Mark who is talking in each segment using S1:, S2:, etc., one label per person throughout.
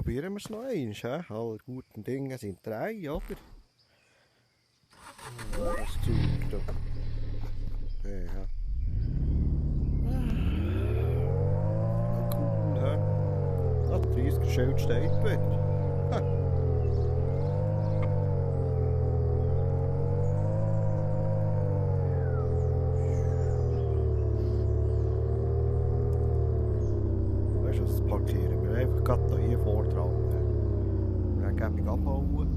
S1: probieren wir es noch einmal. Alle guten Dinge sind drei, oder? Ja, das Zeug da. Okay, ja. Cool, hä? Ah, 30er-Schild steht wieder. Ha. Weißt du, das parkieren wir einfach gerade hier vor dran. Dann gebe ich abbauen.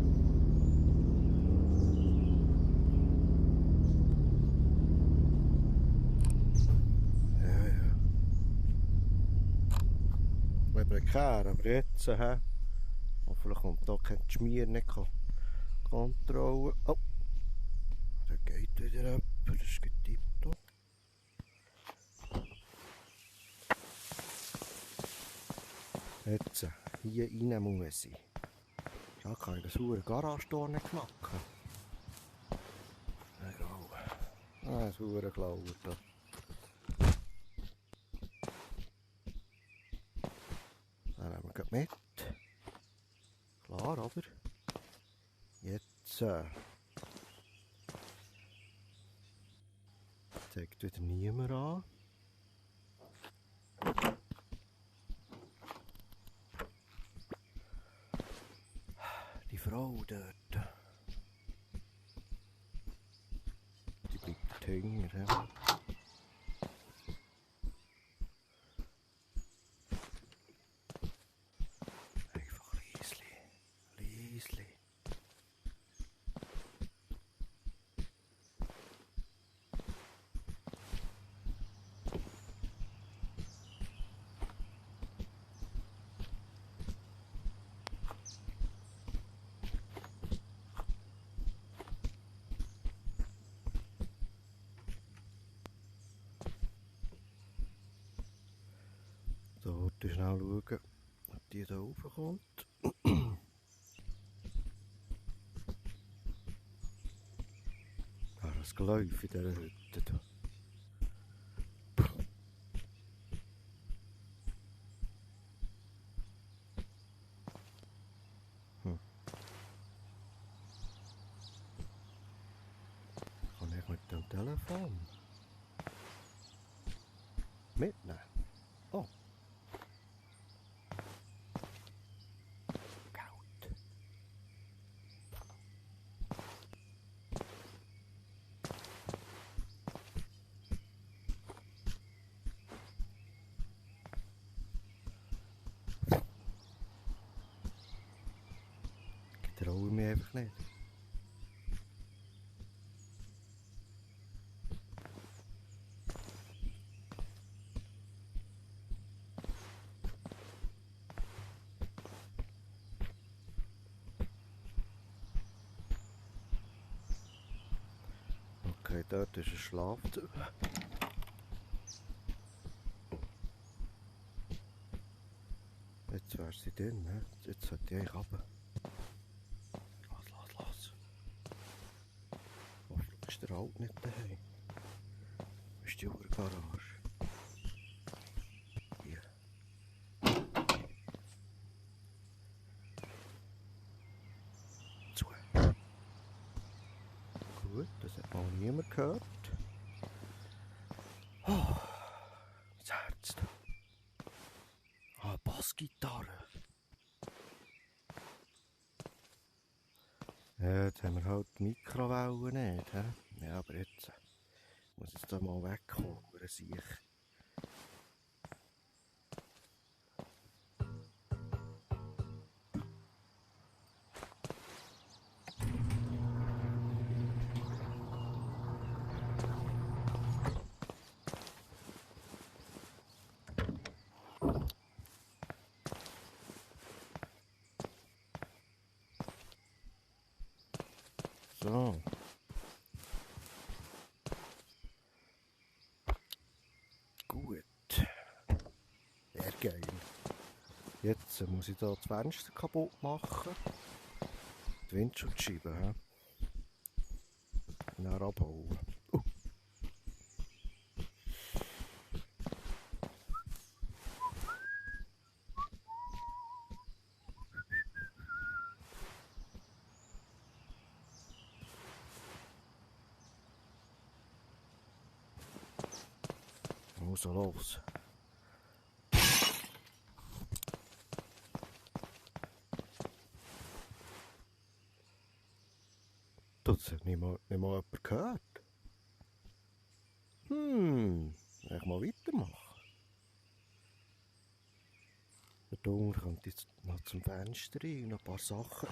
S1: Kehren, aber jetzt, hoffentlich kommt da kein Schmier, nicht Kontrolle. Oh, da geht wieder jemand, das ist getippt. Jetzt, hier rein muss ich. Da kann ich das saure Garage-Tor nicht knacken. Egal. Ah, saure Klauer da. Dann nehmen wir mit. Klar, oder? Jetzt zeigt wieder niemand an. Die Frau dort. Die bleibt hinten. So, schnell schauen, ob die da raufkommt. Das Geläuf in dieser Hütte. Kann ich mit dem Telefon mitnehmen? Oh. Geld. Ich traue mich einfach nicht. Okay, dort ist ein Schlafzimmer. Jetzt wäre sie drin, ne? Jetzt sollte ich eigentlich runter. Los. Hoffentlich ist der Alt nicht daheim. Wo ist die Garage? Hier. Zu. Gut, das hat mal niemand gehört. Oh, das Herz da. Ah, Bassgitarre. Ja, jetzt haben wir halt die Mikrowellen nicht. He? Ja, aber jetzt muss es da mal wegkommen, oder sehe ich. So. Gut. Sehr geil. Jetzt muss ich da das Fenster kaputt machen. Die Windschutzscheibe. Und dann abbauen. Also los. Das hat nicht mal jemand gehört. Ich mal weitermachen. Der Dunkel kommt jetzt noch zum Fenster rein, noch ein paar Sachen.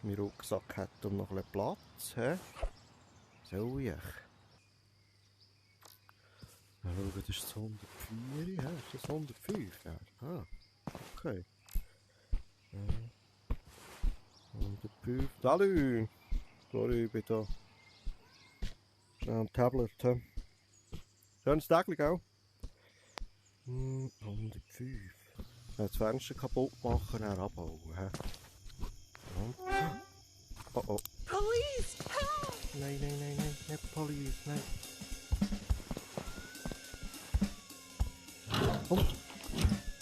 S1: Mein Rucksack hat noch ein bisschen Platz. He? Soll ich? Ja, schau, das ist das 104. He? Ist das 105? Ja. Ah, okay. 105. Salut! Sorry, ich bin da. Schnell am Tablet. He? Schönes Tag, auch. 105. Das Fenster kaputt machen, dann abbauen. He? Und? Oh oh.
S2: Police! Help!
S1: Nein, nicht Police, nein. Oh,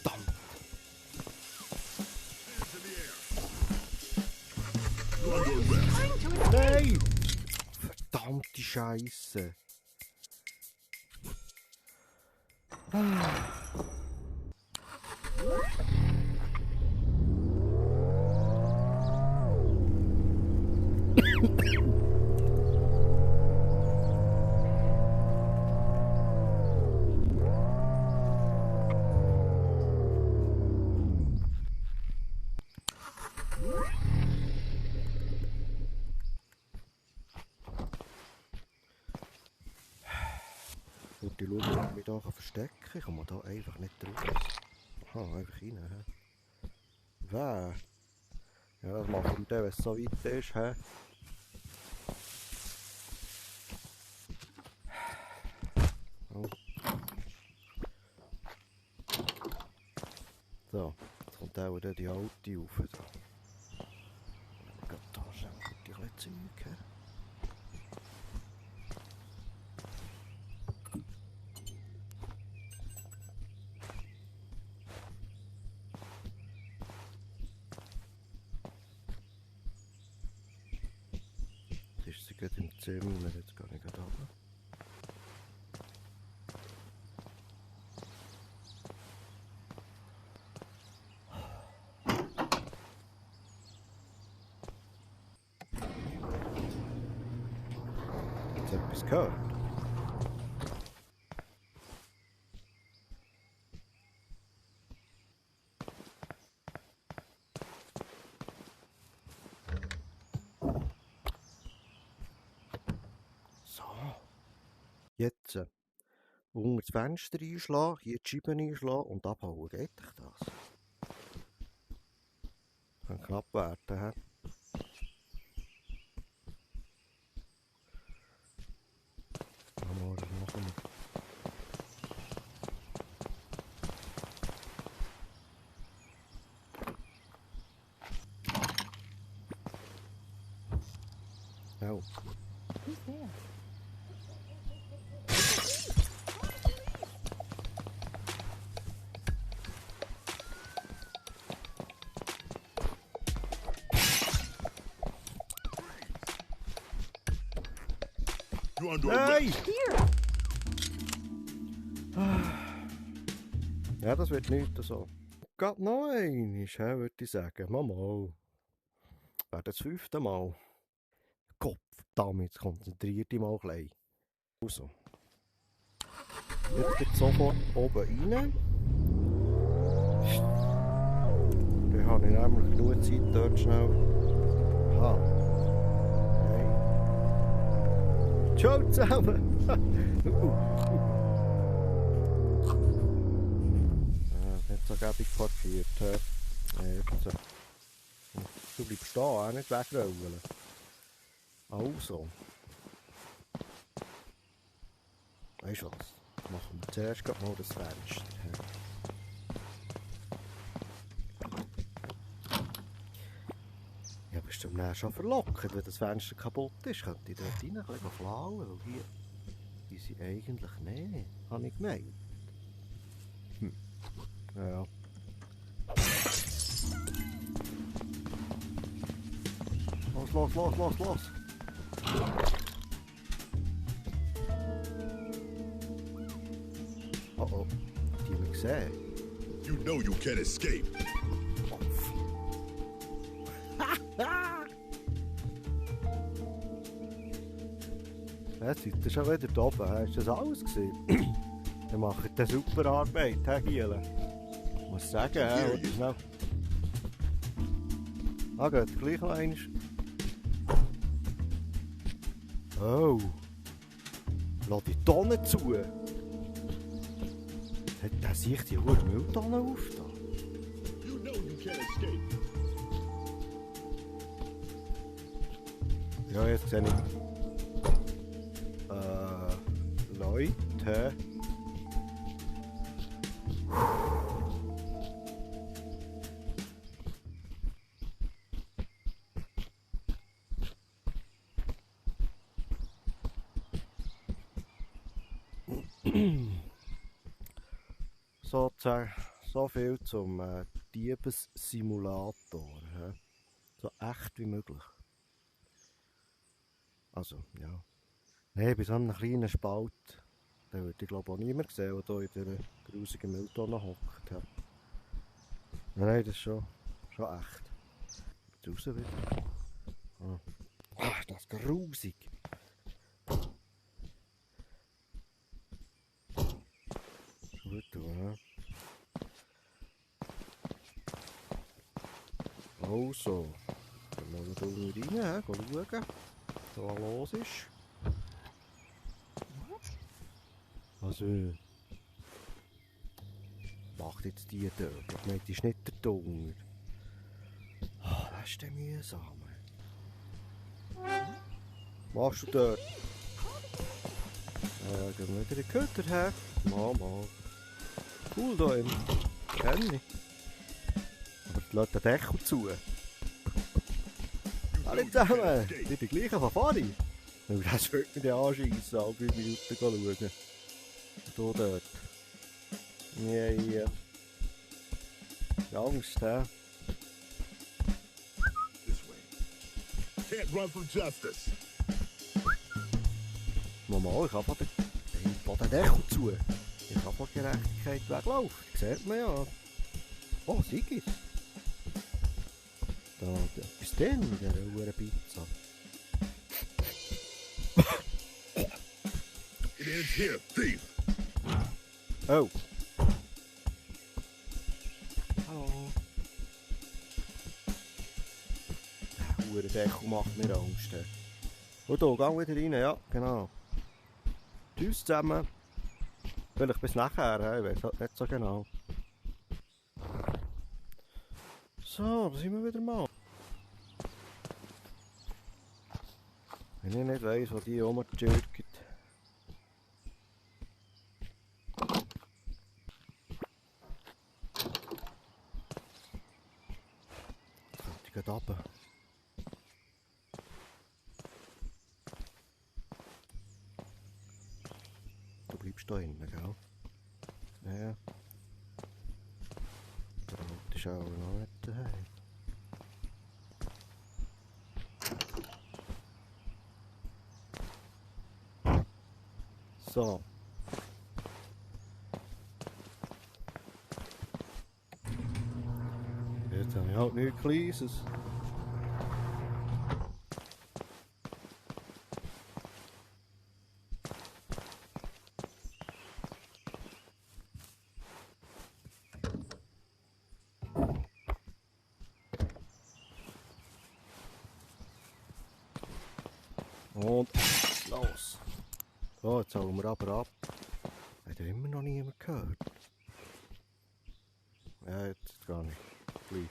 S1: verdammt. Nein! Verdammte Scheiße. Ich schaue, ob ich mich hier verstecken kann. Ich komme da einfach nicht raus. Aha, einfach rein. He? Wer? Ja, das machen wir dann, wenn es so weit ist. He? Oh. So, jetzt kommt auch wieder die alte rauf. Da. Ich glaube, da schnell die kleinen Zeug. He? Ist sie gerade im Zimmer, jetzt gehe ich gerade runter. Hast du etwas gehört? Jetzt unter das Fenster einschlagen, hier die Scheiben einschlagen und abhauen. Geht euch das? Kann knapp werden. He? Mal, das machen wir. Oh.
S2: Who's there?
S1: Nein!
S2: Here!
S1: Ja, das wird nichts so. Geht noch einmal, würde ich sagen. Mal. Wäre das 5. Mal. Gott verdammt, jetzt konzentriert dich mal ein bisschen. Also. Jetzt geht sofort oben rein. Dann habe ich nämlich genug Zeit dort schnell. Aha. Ciao zusammen! Nicht so gäbig parkiert. Jetzt. Du bleibst da, auch nicht wegrollen. Also. Weißt du was? Machen wir zuerst mal das Fenster. Ja, bist du dann schon verlockt, wenn das Fenster kaputt ist? Könnte ich dort rein ein bisschen flauen, weil hier ist sie eigentlich nicht, habe ich gemeint. Ja. Los.
S3: know you can't escape.
S1: Jetzt seid ihr schon wieder da oben. Hast du das alles gesehen? Ihr macht eine super Arbeit, Herr Giele. Ich muss sagen, oder schnell. Ah, geht gleich noch einmal. Oh. Lass die Tonne zu. Hat der sich die hohe Mülltonne aufgetan?
S3: You know you can't escape.
S1: Ja, jetzt sehe ich. Leute. So viel zum Diebessimulator. So echt wie möglich. Also, ja. Nein, bei so einem kleinen Spalt, da würde ich glaube auch niemand sehen, der hier in dieser grusigen Mülltonne hockt. Ja. Nein, das ist schon echt. Jetzt raus wieder. Ah, das ist grusig. Gut, ja. Also, dann mal da unten rein, schauen, was los ist. Also, macht jetzt die dort? Ich meine, die ist nicht der Dunger. Oh, das ist der mühsam. Machst du dort? Gehen wir wieder in die Köder her. Mal. Cool da im. Kenn ich. Aber die lässt den Deckel zu. Alle zusammen, die bin gleich von Fari. Das sollte mich dann anschiessen, alle 5 Minuten schauen. Hier dort. Ja. Angst, hä?
S3: This way. Can't run from justice.
S1: Mama, ich habe den Deckel zu. Ich habe vor Gerechtigkeit weglaufen. Das sieht man ja. Oh, Sigis. Da, etwas denn mit dieser hohen Pizza.
S3: It ends here, thief.
S1: Oh. Hallo. Der hohe Deckel macht mir Angst. Und hier, geh wieder rein, ja, genau. Tschüss zusammen. Vielleicht bis nachher, ich weiß halt nicht so genau. So, da sind wir wieder mal. Wenn ich nicht weiss, wo die rumtschirkt. Die geht runter. Du bleibst da hinten, gell? Ja. Der Alte ist auch noch nicht daheim. So. Jetzt habe ich halt nichts Kleines. Und los. So, jetzt hauen wir aber ab. Hat er immer noch niemand gehört? Ja, jetzt gar nicht. Gleich.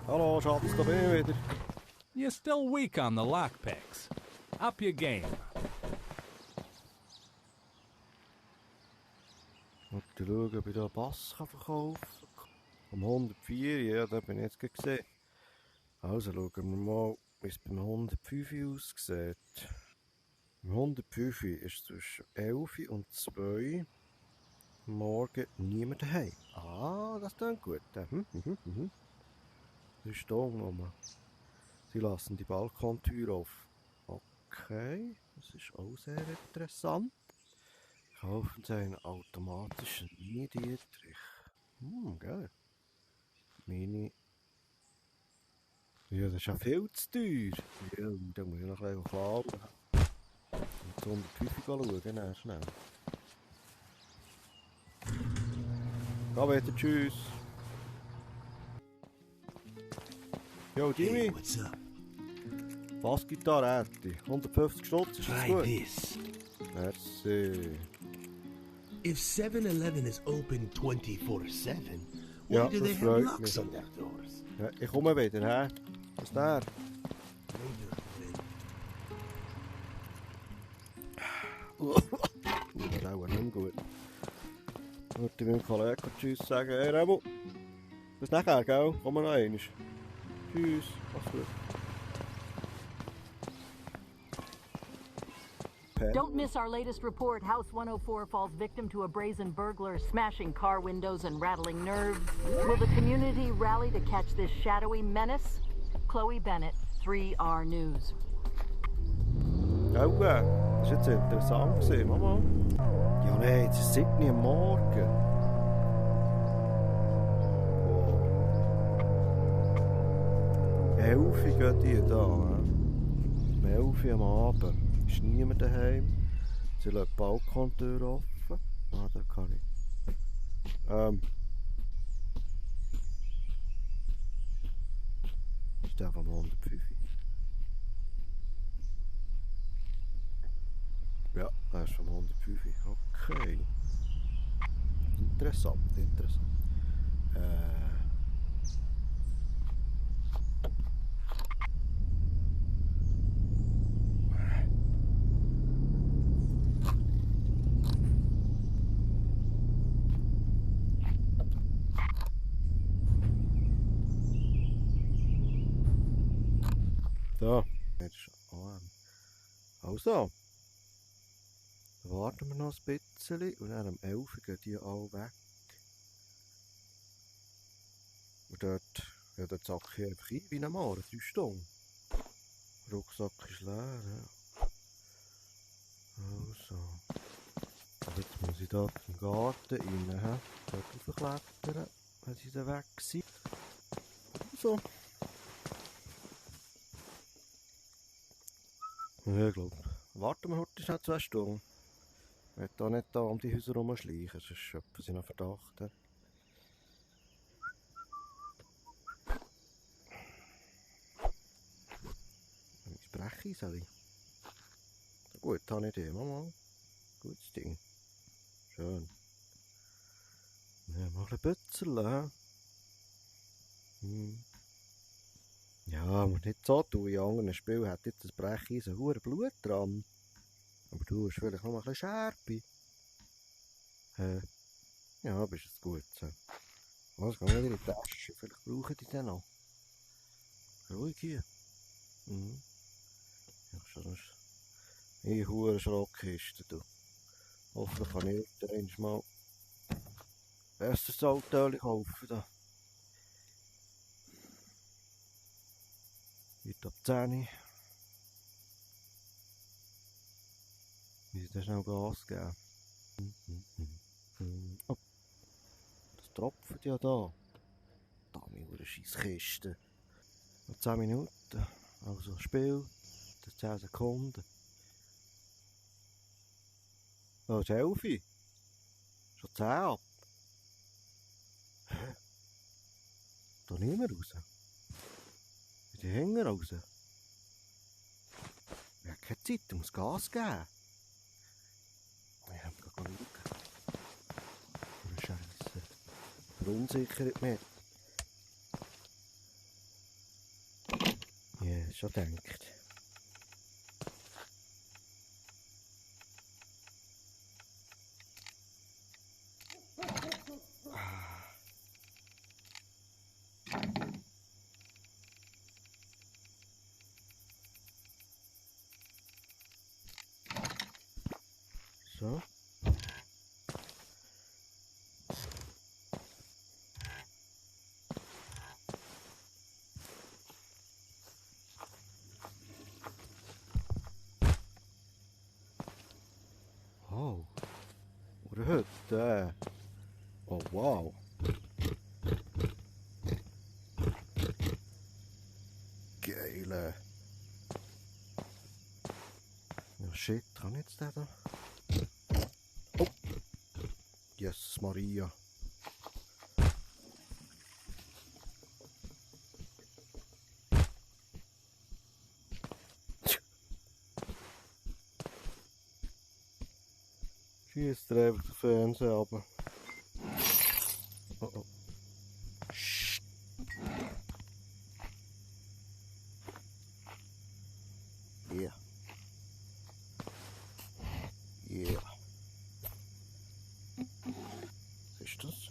S1: Hallo Schatz, da bin ich wieder.
S4: You're still weak on the lockpicks. Up your game.
S1: Und schauen, ob ich da einen Bass verkaufen kann. Um 104, ja, da bin ich jetzt gerade gesehen. Also schauen wir mal, wie es beim 105 aussieht. Um 105 ist zwischen 11 und 2 morgen niemand daheim. Ah, das klingt gut. Das ist da rum. Sie lassen die Balkontür auf. Okay, das ist auch sehr interessant. Kaufen Sie einen automatischen Mini-Dietrich. Geil. Mini. Ja, das ist ja viel zu teuer. Ja, da muss ich noch ein bisschen fahren. Und zu 105 schauen, dann schnell. Geh wieder, tschüss. Jo, Jimmy,
S5: Hey, what's up?
S1: Bassgitarre, 150 Stutz, ist das
S5: Try
S1: gut?
S5: this.
S1: Merci.
S5: If 7-Eleven is open 24/7, why
S1: Ja,
S5: do
S1: das
S5: they have
S1: freut
S5: locks
S1: mich.
S5: on their doors?
S1: Ja, ich komme wieder, hä? Was ist der? Das ist auch nicht gut. Ich würde meinem Kollegen Tschüss sagen. Hey Remo, bis nachher, gell? Komm noch einmal. Tschüss, mach's gut.
S6: Don't miss our latest report. House 104 falls victim to a brazen burglar, smashing car windows and rattling nerves. Will the community rally to catch this shadowy menace? Chloe Bennett, 3R News.
S1: Oh, das war jetzt interessant gewesen, Mama. Ja, nein, jetzt ist 7 Uhr am Morgen. Wow. 11 Uhr gehen die da. Um 11 Uhr am Abend ist niemand daheim. Sie lassen die Balkontür offen. Ah, da kann ich. Ist der vom 105? Ja, er ist vom 105. Okay. Interessant, interessant. Da. Jetzt ist arm. Also. Dann warten wir noch ein bisschen und dann um 11 Uhr gehen die alle weg. Und dort sacke ich einfach ein wie normal, 3 Stunden. Der Rucksack ist leer. Ja. Also. Und jetzt muss ich da im Garten rein. Dort raufklettern, wenn sie dann weg sind. So. Ja, ich glaube. Warten wir heute schon 2 Stunden. Ich will da nicht da um die Häuser rumschleichen, sonst schöpfen sie noch Verdacht. Wenn ich breche, soll ich. Gut, habe ich die. Mama. Gutes Ding. Schön. Ja, mal ein bisschen Bützel, Ja, muss nicht so tun. In anderen Spielen hat jetzt das Brecheisen hure Blut dran. Aber du hast vielleicht noch mal ein bisschen Schärpe. Ja, aber ist es gut. So. Was, gehen wir wieder in die Tasche? Vielleicht brauchen die den noch. Ruhig hier. Ja, schon eine hure Schrockkiste, du. Hoffentlich kann ich irgendwann mal besseres Auto kaufen. Da. Heute ab 10 Uhr. Wie sie da schnell Gas geben. Oh. Das tropft ja da. Da meine Scheisskiste. Noch 10 Minuten. Also Spiel. Das 10 Sekunden. Oh, es ist 11 Uhr. Schon 10 ab. Hä? Da nicht mehr raus. Wie die Hänger raus. Ich habe keine Zeit, um das Gas zu geben. Ich habe gar nicht schauen. Oh, Scheisse. Verunsichert mich. Ja, schon gedacht. So. Oh. What a hood there. Oh wow. Geile. Ja shit, kann ich jetzt den da? Oh. Yes, Maria. Schießt er einfach den Fernseher runter. Oh oh. Shh. Yeah. Yeah. Was ist das?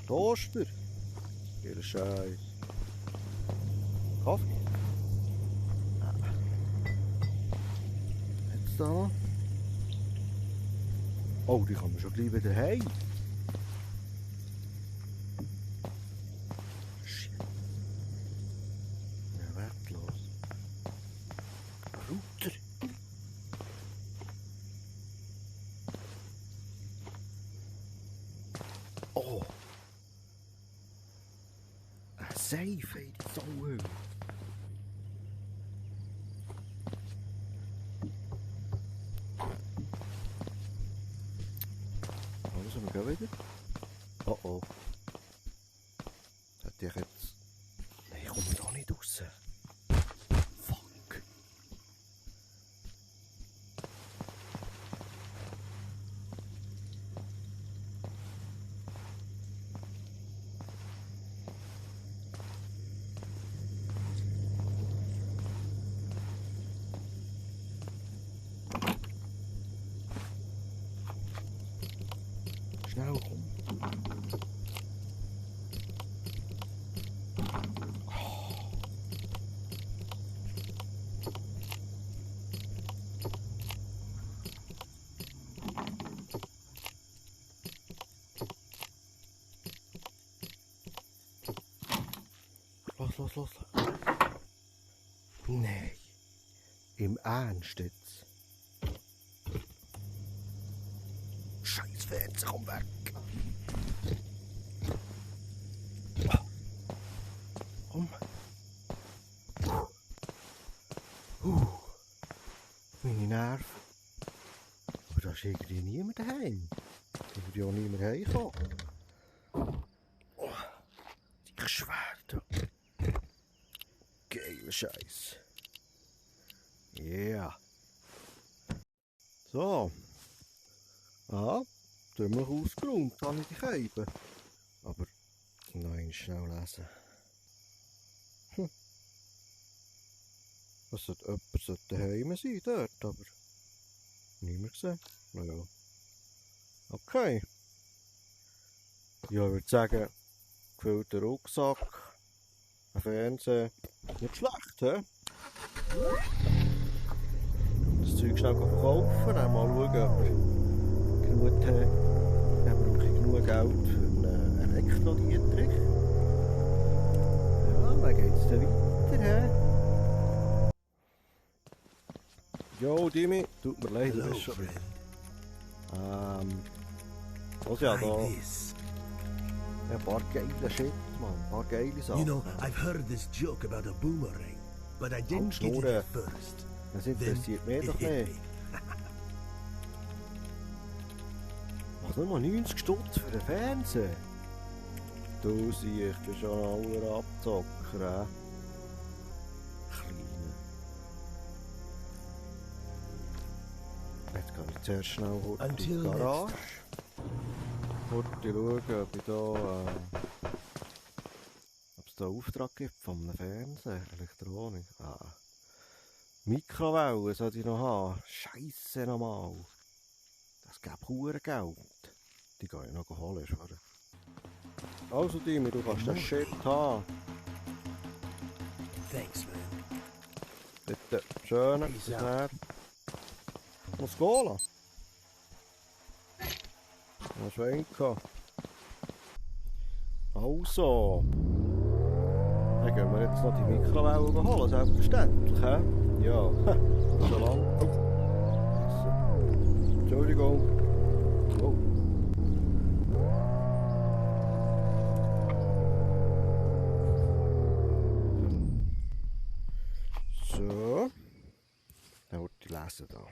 S1: Toaster. Ihr Scheiß. Kaffee. Jetzt da noch. Oh, die kann man schon gleich wieder heim. Shit. Ja, wertlos. Router. Oh. Ein Safe in die Sauhöhle. Also, wir gehen wieder. Oh oh. Hätte ich jetzt... Nein, ich komme da nicht raus. Fuck. Schnell, komm. Los. Nein. Im Ernst jetzt? Scheiß Fenster, komm weg. Komm. Meine Nerven. Aber da ist irgendwie niemand daheim. Da würde ja auch niemand heimkommen. Oh, die Schwerte. Geiler Scheiß. Yeah. So. Ah, ziemlich ausgeräumt habe ich die Scheibe. Aber nein, schnell lesen. Was sollte jemand daheim sein dort, aber niemand gesehen. Naja. Okay. Ja, ich würde sagen, gefüllter Rucksack, ein Fernseher, nicht schlecht, hä? Das Zeug schnell verkaufen, dann mal schauen, ob wir genug haben. Dann brauche ich genug Geld für einen Elektrodietrich. Ja, dann geht es dann weiter, hä? Jo, Dimi, tut mir leid,
S5: Hello,
S1: das ist schon...
S5: friend.
S1: Was ja
S5: Try
S1: da...
S5: this.
S1: Ein paar geile Shit, man. Ein paar geile Sachen.
S5: You know, I've heard this joke about a boomerang, but I didn't get it
S1: Schnurren.
S5: at first.
S1: Das
S5: Then
S1: interessiert mich
S5: it
S1: doch
S5: hit
S1: nicht.
S5: me.
S1: Was, nur mal 90 Stutz für den Fernseher? Du siehst, ich bin schon ein aller Abzocker, hä? Kleine. Jetzt kann ich zuerst schnell in die
S5: Until
S1: Garage. Kurz schauen, ob ich da... ob es da einen Auftrag gibt von einem Fernseher, Elektronik. Ah. Mikrowellen sollte ich noch haben. Scheisse nochmal. Das gibt hure Geld. Die gehe ich noch holen, schwöre. Also Dimi, du kannst den Shit haben.
S5: Thanks, man.
S1: bitte. Schöne. Näher. Muss gehen lassen. Mal schwenken. Also. Dann gehen wir jetzt noch die Mikrowelle holen, selbstverständlich. He? Ja, schon lang. Oh. Entschuldigung. Oh. So. Dann wird die lesen da.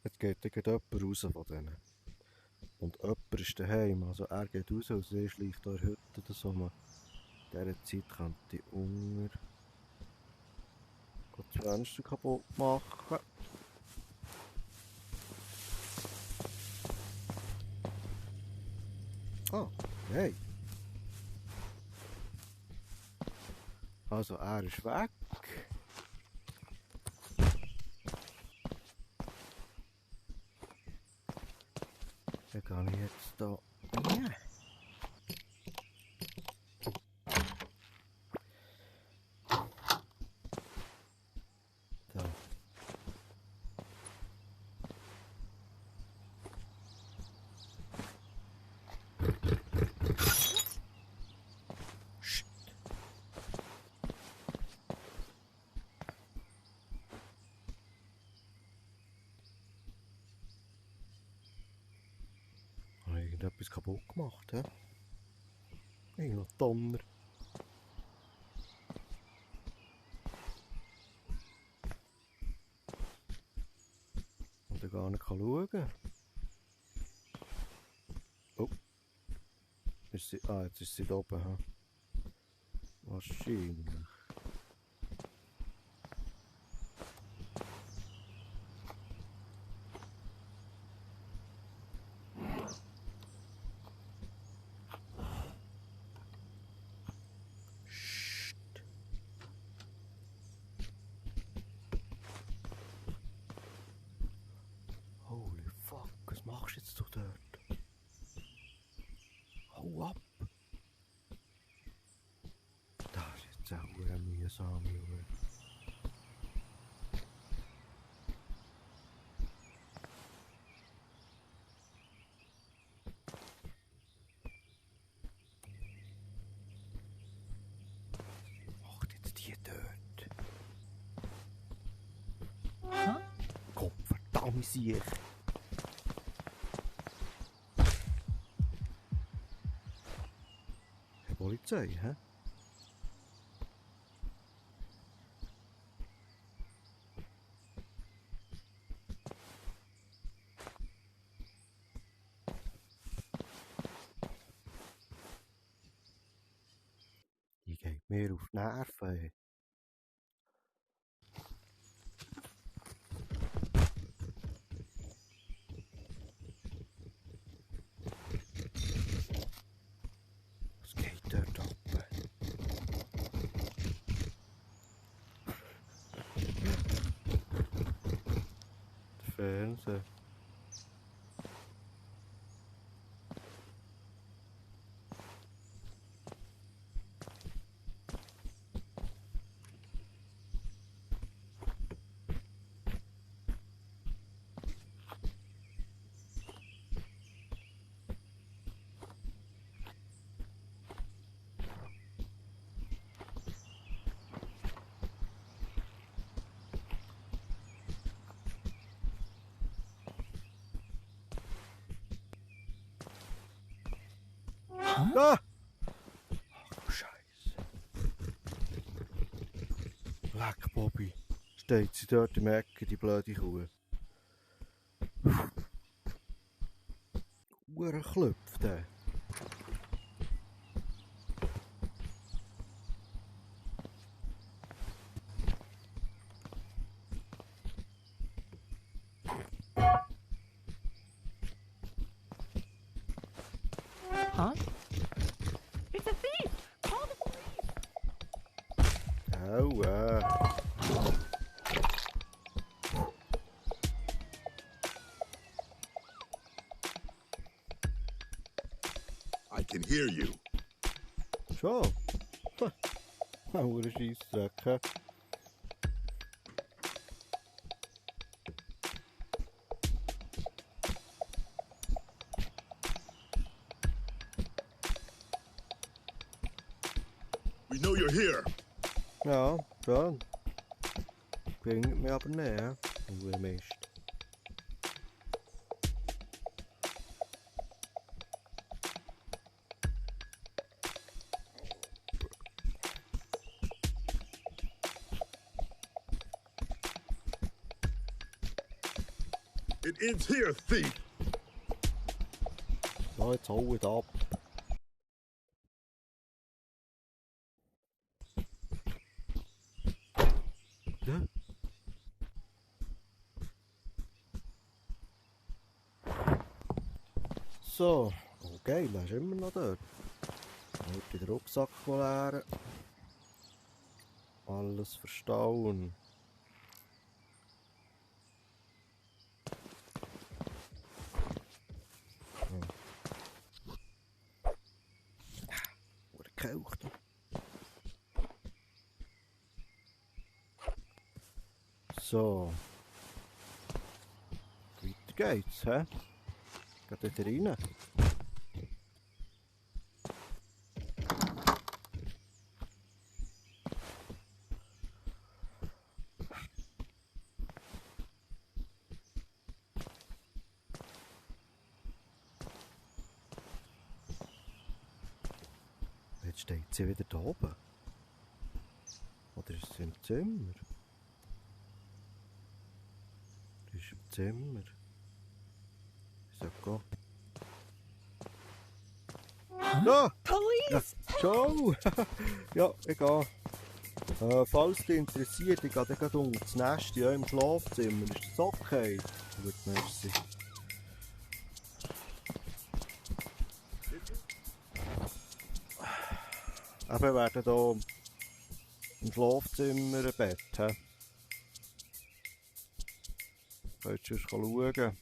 S1: Jetzt geht jemand raus von denen. Und jemand ist daheim, also er geht raus und sie schleicht da in der Hütte oder so. In dieser Zeit könnte ich unter das Fenster kaputt machen. Ah, nein. Also er ist weg. Dann kann ich jetzt da rein. Da. Psst. Habe ich irgendetwas kaputt gemacht, hä? Irgendein Donner. Und ich gar nicht schauen kann. Oh. Ist sie, jetzt ist sie da oben, hä? Wahrscheinlich. Holy fuck, was machst jetzt du dort? Hau ab! Das ist jetzt auch eine mühsame Uhr. Macht jetzt die dort?
S2: Huh?
S1: Gott verdammt sich! Hey, Polizei, hä? Die geht mir auf die Nerven. Ey. Was geht dort ab? Der Fernseher. Ah! Ach, Scheiße. Leck, Bobby. Steht sie dort im Ecke, die blöde Kuh. Uhren klopft der.
S2: Huh? It's a thief! Call the police!
S1: Aua.
S3: I can hear you.
S1: Schon. Ein Scheissdreck, hä?
S3: We know you're here.
S1: Ja, schon. Bringt mich aber nicht, hä? Mist.
S3: It ends here, thief.
S1: So, jetzt haut ab. Ja. So, oh geil, er ist immer noch dort. Heute den Rucksack leeren. Alles verstauen. Oder gekauft. So. Weiter geht's, hä? Geht wieder rein. Jetzt steht sie wieder da oben. Oder ist sie im Zimmer? Sie ist im Zimmer. Ich sag go. Ja!
S2: Police!
S1: Ciao! Ja, ich gehe. Falls dich interessiert, ich gehe dann gerade unter das Nest ja, im Schlafzimmer. Ist das okay? Gut, merci. Wir werden hier im Schlafzimmer ein Bett haben. Könntest du schauen.